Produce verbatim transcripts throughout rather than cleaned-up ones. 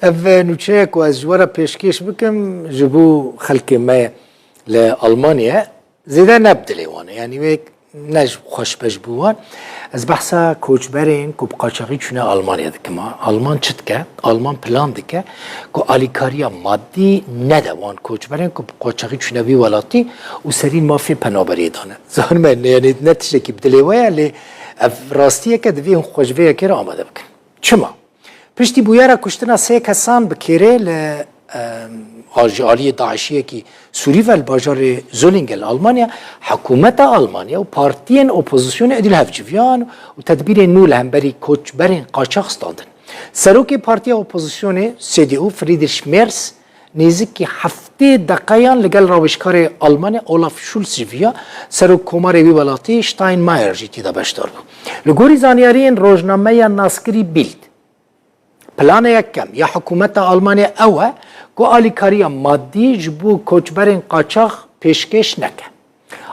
Ev nûçeya ku ez ji we re pêşkêş bikim, ji bo xelkê me li Almanya zêde ne bi dilê wan e. Yanî wê ne ji xweş be ji bo wan. Ez behsa koçberên ku bi qaçaxî çûne Almanya dikim. Alman çi dike? Alman plan dike ku alîkariya madî nede wan koçberên ku bi qaçaxî çûne vî welatî û serî mafê penaberiyê dane. Zanime ne, yanî ne tiştekî bi dilê we ye, lê ev rastiyeke divê hûn xwe ji vê yekê re amade bikin. Çima? Piştî bûyera kuştina sê kesan bi kêrê li, em, a-, ji aliyê DAIŞiyekî Sûrî ve li bajarê Solingen li Almanya, hikûmeta Almanya û partiyên opozisyonê êdî li hev civiyan û tedbîrên nû li hemberî koçberên qaçax standin. Serokê partiya opozisyonê C D U Friedrich Merz nêzîkî heftê deqeyan li gel rawêjkarê Almanya Olaf Scholz civiya, serokkomarê wî welatî Steinmeier jî tê de beşdar bû. Li gorî zanyariyên rojnameya naskirî Bild, plana yekem ya hikûmeta Almanya ew e ku alîkariya madî ji bo koçberên qaçax pêşkêş neke.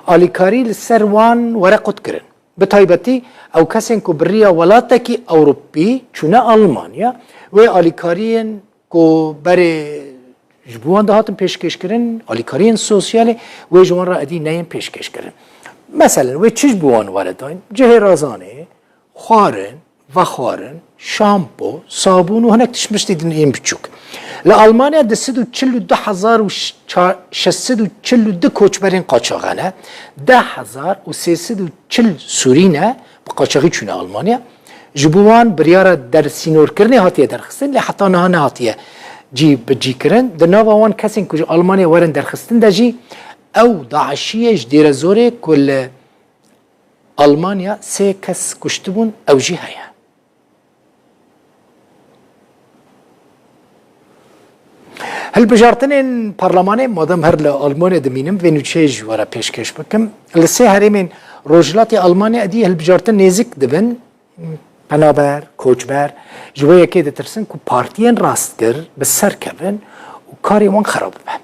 Alîkarî li ser wan were qutkirin. Bi taybetî ew kesên ku bi riya welatekî Ewropî çûne Almanya, wê alîkariyên ku berê ji bo wan dihatin pêşkêşkirin, alîkariyên sosyalê, wê ji wan re êdî neyên pêşkêşkirin. Meselen, wê çi ji bo wan were dayîn? Cihê razanê, xwarin, vexwarin, şampo, sabûn û hinek tiştmiştê din yên biçûk. Li Almanya du sed û çil û du hezar û şeş sed û çil û du koçberên qaçax hene, deh hezar û sê sed û çil Sûrî ne bi qaçaxî çûne Almanya. Ji bo wan biryara dersînorkirinê hatiye derxistin, lê heta niha nehatiye cî bi cî kirin. Di nava wan kesên ku ji Almanya werin derxistin de jî ew DAIŞiyê ji Dêrezorê ku li Almanya sê kes kuştibûn, ew jî heye. Hilbijartinên parlemanê, madem her li Almanya dimînim, vê nûçeyê ji we re pêşkêş bikim. Li sê herêmên rojhilatê Almanya êdî hilbijartin nêzîk dibin. Penaber, koçber, ji wê yekê ditirsin ku partiyên rastgir bi ser kevin û karê wan xerab bibe.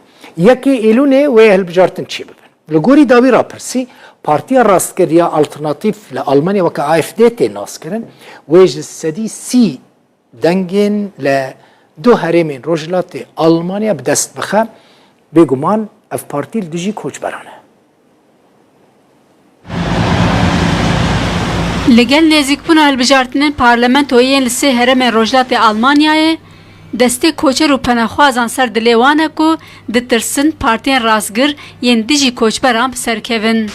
Yekê Êlûnê wê hilbijartin çêbibin. Li gorî dawî rapirsî, Partiya Rastgir ya Alternatîf li Almanya weke A F D tê naskirin, wê ji sedî sî dengên li du herêmên rojhilatê Almanya bi dest bixe, bêguman ev partî li dijî koçberan e. Li gel nêzîkbûna hilbijartinên parlamentoyê yên li sê herêmên rojhilatê Almanyayê, destê koçer û penexwazan ser dilê wan e ku ditirsin partiyên rastgir yên dijî koçberan bi ser kevin.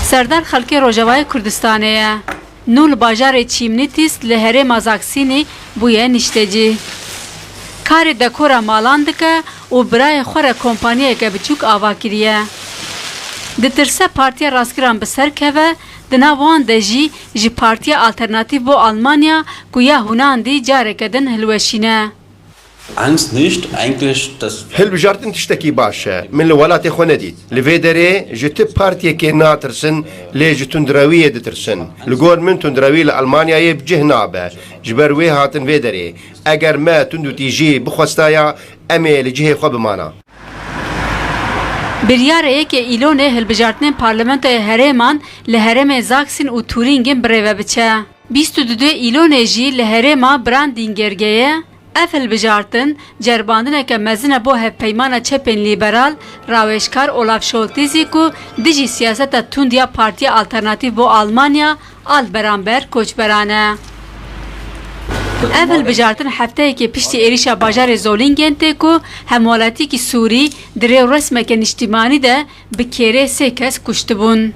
Serdar xelkê Rojavayê Kurdistanê ye. Nû li bajarê Çîmnîtîs li herêma Zaksînî bûye niştecî. Karê dekora malan dike û birayê xwe re kompaniyeke biçûk ava kiriye. Ditirse partiya rastgiran bi ser keve, di nav wan de jî ji Partiya Alternatîf bo Almanya ku ya hûnan dî careke din hilweşîne. Angst nicht, eigentlich das Hilbijartin tiştekî baş e. Min li welatê xwe nedît. Li vê derê ji ti partiyekê natirsin, lê ji tundrewiyê ditirsin. Li gor min tundrewî li Almanyayê bi cih nabe. Ji ber wê hatin vê derê. Eger me tundûtîjî bixwestaya, em ê li cihê xwe bimana. Biryara yekê Îlonê hilbijartinên parlamentoya herêman li herêmên Zaksîn û Turingin birêve biçe. Bîst û du Îlonê jî li herêma Brandîngergê ye. Ev hilbijartin ceribandineke mezin e bo hevpeymana çepên lîberal, rawêjkar Olaf Scholzî ku dijî siyaseta tund ya Partiya Alternatîf bo Almanya a li beramber koçberan e. Ev hilbijartin hefteyekê piştî êrîşa bajarê Zolingen tê ku hemwelatiyekî Sûrî di rêwresmeke niştîmanî de bi kêrê sê kes kuştibûn.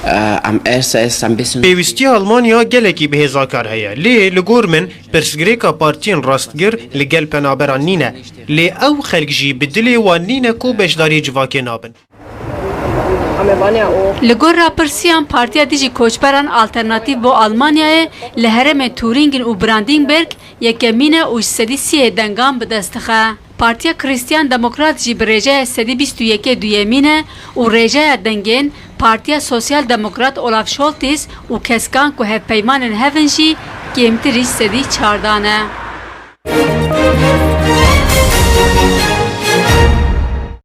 Äh, am Erster ist ein bisschen Pêwîstiya Almanya gelekî bi hêzakar heye, lê li gor min pirsgirêka partiyên rastgir li gel penaberan nîne. Lê ew xelk jî bi dilê wan nîne ku beşdarî civakê nabin. Li gor rapirsiyan, Partiya Dijî Koçberan Alternatîf bo Almanyayê li herêmê Turingin û Brandînberg yekemîn e û ji sedî sîyê dengan bi dest dixe. Partiya Krîstiyan Demokrat jî bi rêjeya sedî bîst û yekê duyemîn e û rêjeya dengên Partiya Sosyal Demokrat Olaf Scholz û keskan ku hevpeymanên hev in jî kêmtir ji sedî çar dane.